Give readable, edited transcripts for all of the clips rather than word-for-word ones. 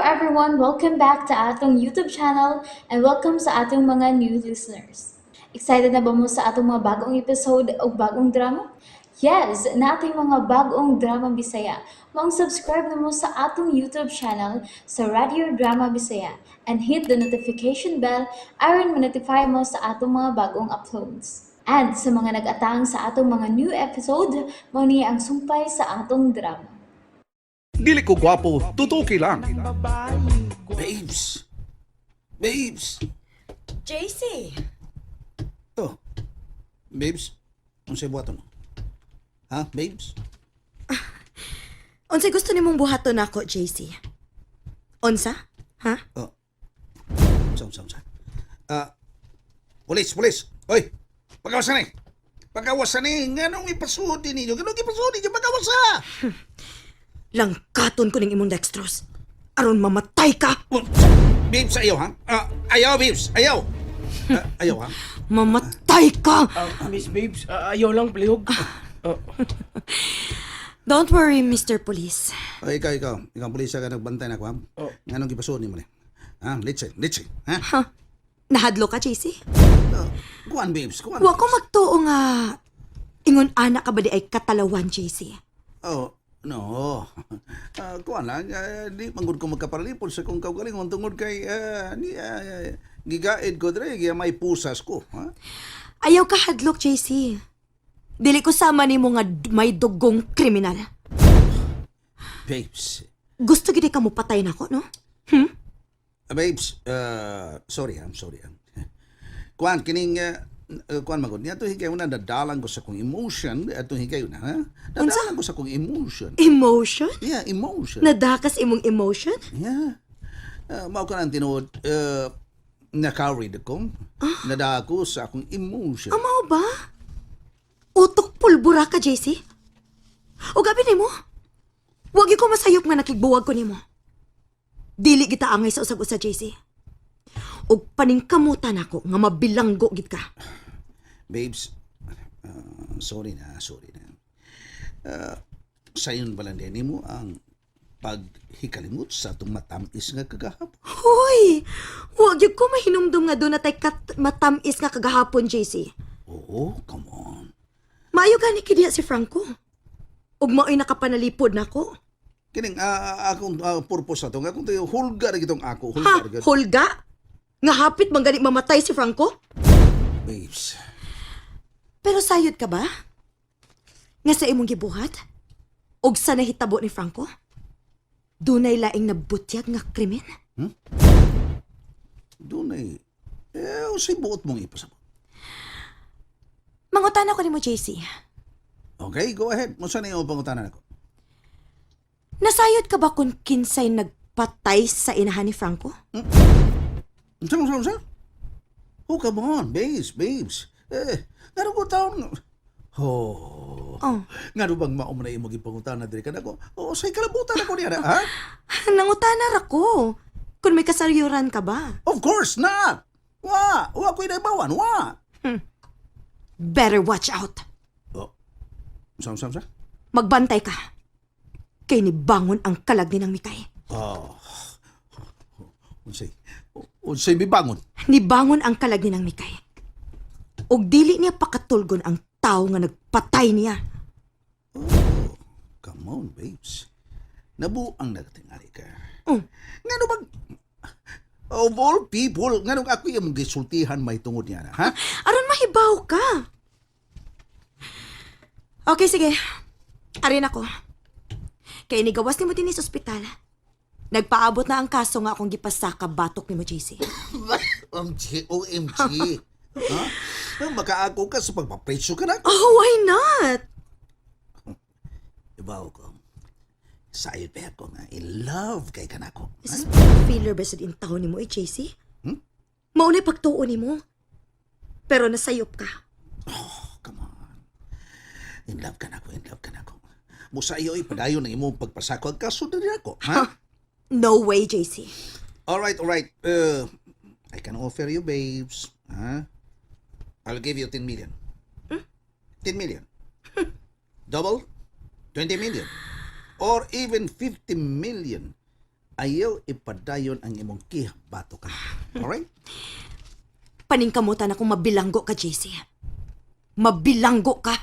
Everyone! Welcome back to atong YouTube channel and welcome sa atong mga new listeners. Excited na ba mo sa atong mga bagong episode o bagong drama? Yes, naa tay mga bagong drama Bisaya. Maong subscribe na mo sa atong YouTube channel sa Radio Drama Bisaya and hit the notification bell aron ma-notify mo sa atong mga bagong uploads. And sa mga nag-atang sa atong mga new episode, mao ni ang sumpay sa atong drama. Dili ko gwapo, tutuki lang. Babes. Babes. JC! Oh. Babes, unsay buhaton mo? Ha, babes? Unsay gusto nimong buhaton nako, JC? Unsa? Ha? Oh. Unsa, unsa, unsa? Ah, pulis, pulis. Oy, pagawasan ni. Pagawasan ni. Nganong ipasudi ninyo? Nganong ipasudi ninyo? Pagawasa! Langkaton ko ning imong dextrose. Aron mamatay ka! Oh, babes, ayaw, ha? Ah, ayaw, babes. Ayaw. Ah, ayaw, ha? Mamatay ka! Ah, Miss Babes, ayaw lang, palihog. Oh, Don't worry, Mr. Police. Oh, ikaw, ikaw. Ikaw, ang pulis ka nagbantay na ako, ha? Oh. Nganong ipasudi mo ni? Ha? Litsi, litsi. Ha? Ha? Nahadlo ka, JC? Oh, kuan, babes. Kuan. Wa ko magtuo nga ingon ana ka ba di ay katalawan, JC? Oh, no. Kuan lang, di manggod ko magkaparalipod sa kong kaugalingon tungod kay ni gigaid ko dre, giya may pusas ko, ha? Ayaw ka hadlok, JC. Dili ko sama nimo nga may dugong kriminal. Babes. Gusto gid ka mo patay nako, no? Babes, sorry, I'm sorry. Kuan kining kuan magod niya to higayon na nadalang ko sa kong emotion ato higayon na, ha? Nadalang ko sa kong emotion. Emotion? Yeah, emotion. Nadakas imong emotion? Yeah. Mao ka nang tinuod, na-carried ko. Nadako sa akong emotion. Mao ba? Utok pulbura ka, JC. O gabi nimo. Wag ko masayop nga nakigbuwag ko nimo. Dili kita angay sa usag-usa, JC. Og paningkamutan ako nga mabilanggo gid ka. Babes, sorry na, sorry na. Sayon pala din mo ang paghikalimot sa atong matamis nga kagahapon. Hoy! Wag gyud ko mahinumdum nga duna tay matamis nga kagahapon, JC. Oo, come on. Maayo gani kid diha si Franco. Ug mao'y nakapanalipod nako. Kining akong purpose ato nga kung tayo hulga ra gitong ako, hulga Ha? ra gid. Hulga? Nga hapit man gani mamatay si Franco? Babes, Pero sayod ka ba? Nga sa imong gibuhat? Og sa nahitabo ni Franco? Dunay laing nabutyag nga krimen? Dunay eh unsay buot mong ipasabot? Mangutana ko nimo, JC. Okay, go ahead. Unsa na imong pangutana nako? Nasayod ka ba kung kinsay nagpatay sa inahan ni Franco? Unsa, unsa, unsa? Oh, come on, babes, babes. Eh, ngano ko taon? Oh. Oh. Ngano bang mao man na imong gipangutana diri kanako? Oh, say kalabutan ako niya, ha? Nangutana ra ko. Kung may kasayuran ka ba? Of course not. Wa, wa ko'y naibawan, wa. Better watch out. Oh. Unsa, unsa, unsa? Magbantay ka. Kay ni bangon ang kalag ni ng Mikay. Oh. Unsay unsay mibangon? Nibangon ang kalag ni ng Mikay. Og dili niya pakatulgon ang tao nga nagpatay niya. Oh, come on, babes. Nabuang nagatingali ka. Oh. Ngano bang of all people, nganong ako yung gisultihan may tungod niya na, ha? Aron mahibaw ka. Okay, sige. Arin ako. Kay nigawas nimo dinhi sa ospital. Nagpaabot na ang kaso nga akong gipasaka batok nimo, JC. OMG, OMG. Ha? Makaako ka sa pagpapreso ka na. Oh, why not? Ibaw ko. Sayo pa ako nga, in love kay kanako. Sus, failure ba sa in taon nimo eh, JC? Hmm? Maunay pagtuo nimo. Pero nasayop ka. Oh, come on. In love ka nako, in love ka nako. Musa iyo ipadayon ang imong pagpasako ang kaso na ako, ha? No way, JC. All right. I can offer you, babes. Ha? I'll give you 10 million. 10 million. Double? 20 million. Or even 50 million. Ayaw ipadayon ang imong kibato ka. Alright? Paningkamutan akong mabilanggo ka, JC. Mabilanggo ka.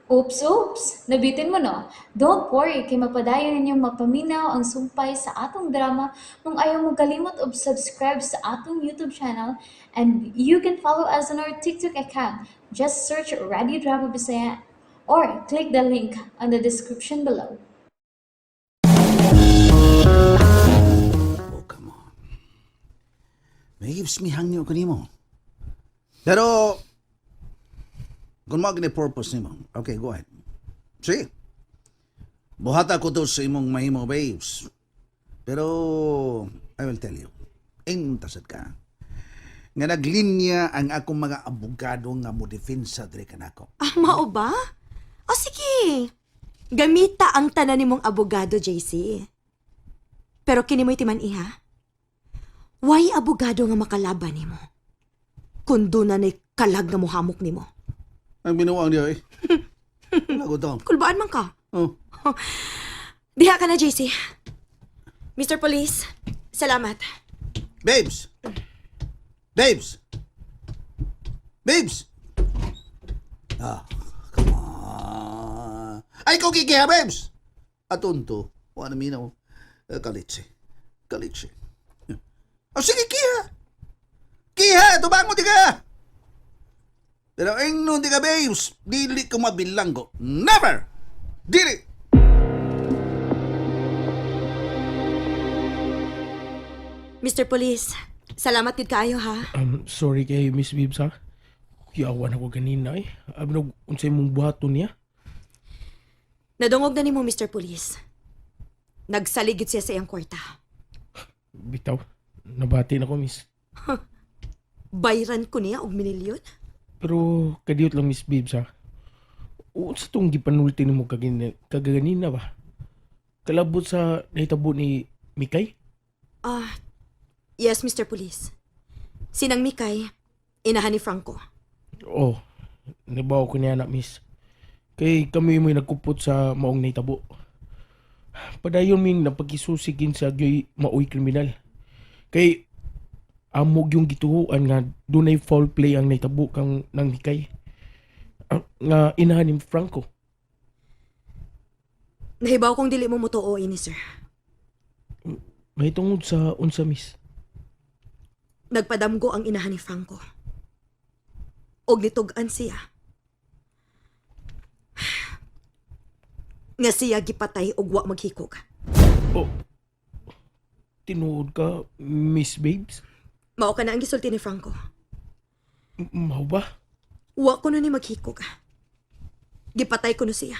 Oops, oops! Nabitin mo no? Don't worry, kay mapadayon ninyong mapaminaw ang sumpay sa atong drama kung ayaw mo kalimot og subscribe sa atong YouTube channel, and you can follow us on our TikTok account. Just search Radio Drama Bisaya or click the link on the description below. Oh, come on. Babes, mihangyo ko nimo. Pero, kung mao gini purpose nimo, okay, go ahead. Sige. Buhata ko to sa imong mahimo, babes. Pero, I will tell you, intasad ka. Nga naglinya ang akong mga abogado nga mo depensa diri kanako. Ah, mao ba? O sige. Gamita ang tanan nimong abogado, JC. Pero kini mo'y timan iha. Why abogado nga makalaban nimo? Kun doon na na'y kalag nga muhamok nimo. Ang binuang niya eh. Wala ko to. Kulbaan man ka. Oh. Diha ka na, JC. Mr. Police, salamat. Babes! Babes! Babes! Ah, come on. Ay, ko kikiha, babes! Atunto. Wala minaw. Kalitsi. Kalitsi. Oh, sige, kiha! Kiha! Tubang mo, di ka! Pero ingnon di ka, babes! Dili ko mabilanggo. Never! Dili! Mr. Police, salamat gid kaayo ha. Sorry kay Miss Babes ha. Kuyawan ako ganina eh. Abnog, unsay mong buhaton niya? Nadungog na nimo, Mr. Police. Nagsaligid siya sa iyang kwarta. Bitaw, nabati na ko, miss. Bayran ko niya og minilyon. Pero kadiyot lang, Miss Babes ha. Unsa tong gipanulti nimo kagina, kagaganina ba? Kalabot sa nahitabo ni Mikay? Ah, yes, Mr. Police. Sinang Mikay, inahan ni Franco. Oh, nabaw ko niya na, miss. Kay kami mo'y nagkupot sa maong nahitabo. Padayon ming napagkisusigin sa gyoy maoy kriminal. Kay amog yung gituhuan nga dunay foul play ang nahitabo kang nang Mikay. Ah, nga inahan ni Franco. Nahibaw kong dili mo mutuo ini, sir. May tungod sa unsa, miss. Nagpadamgo ang inahan ni Franco. Og nitug-an siya. Nga siya gipatay og wa maghikog. Oh, tinuod ka, Miss Babes? Mao ka na ang gisulti ni Franco. Mao ba? Wa ko ni maghikog. Gipatay ko no siya.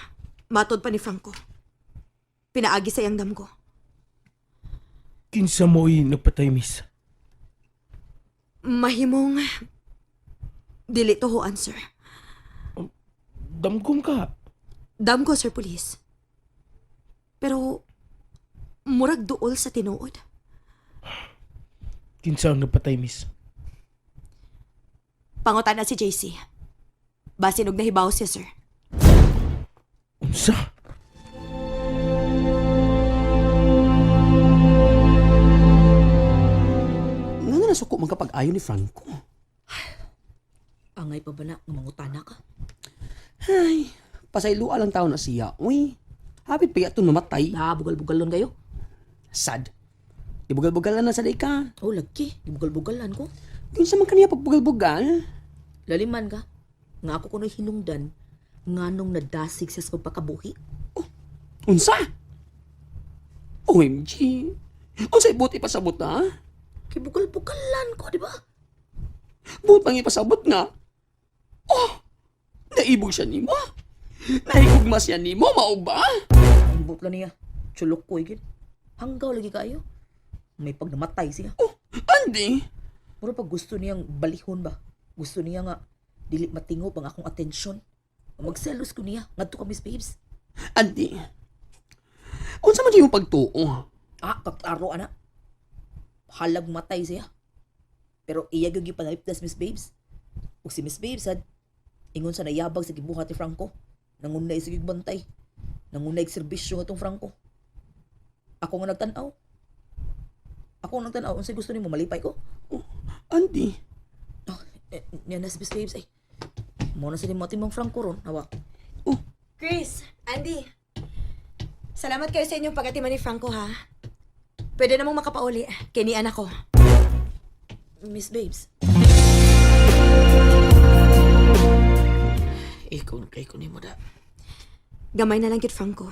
Matod pa ni Franco. Pinaagi sa iyang damgo. Kinsa mo'y nagpatay, miss? Mahimong dili to ho answer. Damgom ka. Damgo, Sir Police. Pero murag duol sa tinuod. Kinsa ang nagpatay, miss? Pangutan na si JC. Basin og nahibaw siya, sir. Unsa? Nga na nasuko man kapag ayo ni Franco. Angay pa ba na nga mangutana ka? Ay, pasaylua lang tao na siya. Uy, hapit pa yaton mamatay. Na, bugal-bugalon kayo. Sad. Ibugal-bugalan na sa ka. Oh, lagi. Gibugal-bugalan ko. Yun sa man kaniya pagbugal-bugal. Laliman ka. Nga ako kuno'y hinungdan. Nga nung nadasig siya sa pagpakabuhi. Unsa? OMG. Unsay buot ipasabot ha? Kay bugal-bugalan ko, di ba? Buot pang ipasabot nga. Oh, naibog siya nimo. Nahigugma siya nimo, mao ba? Ang buot lang niya. Chulok ko, igid. Hanggaw lagi kayo. May pag namatay siya. Oh, Andi. Mura pag gusto niyang balihon ba? Gusto niya nga dili matingog ang akong atensyon. Magselos ko niya. Ngadto ka, Miss Babes. Andi. Unsa man yung pagtuo? Ah, kaklaro ana. Halag matay siya. Pero iya gyud gipanalipdas, Miss Babes. Ug si Miss Babes sad ingon sa nayabag sa gibuhat ni Franco. Nangunay sa bantay. Nangunay serbisyo nga tong Franco. Ako nga nagtan-aw. Ako ang nagtan-aw unsay gusto nimo malipay ko? Oh, Andy. Oh, eh, niya na si Miss Babes ay. Mo na sila mo timong Franco ron, hawa. Oh, Chris, Andy. Salamat kayo sa inyong pag-atiman ni Franco, ha? Pwede namang makapauli. Kinian ako. Miss Babes. Ikaw na kay ko nimo da. Gamay na lang kit Franco.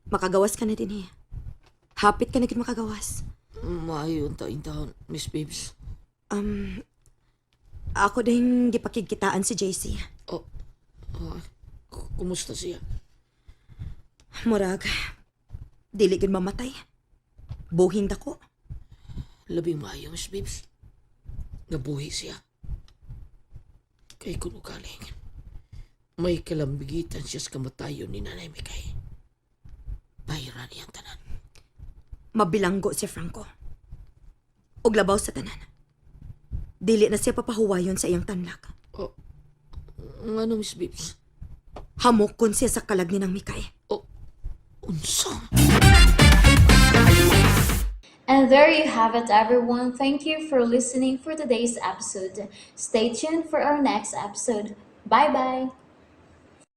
Makagawas ka na din eh. Hapit ka na kit makagawas. Maayo ang taing taon, Miss Babes. Ako din gipakigkitaan si JC. Oh, oh, kumusta siya? Murag, dili gid mamatay. Buhing dako. Labing maayo, Miss Babes. Nabuhi siya. Kay kuno galing. May kalambigitan siya sa kamatayon ni Nanay Mikay. Bayaran niyang tanan. Mabilanggo si Franco. Og labaw sa tanan. Dili na siya papahuwayon sa iyang tanlak. Oh, ngano, Miss Babes? Hamokon siya sa kalag ni nang Mikay. Oh, unsa? And there you have it, everyone. Thank you for listening for today's episode. Stay tuned for our next episode. Bye bye.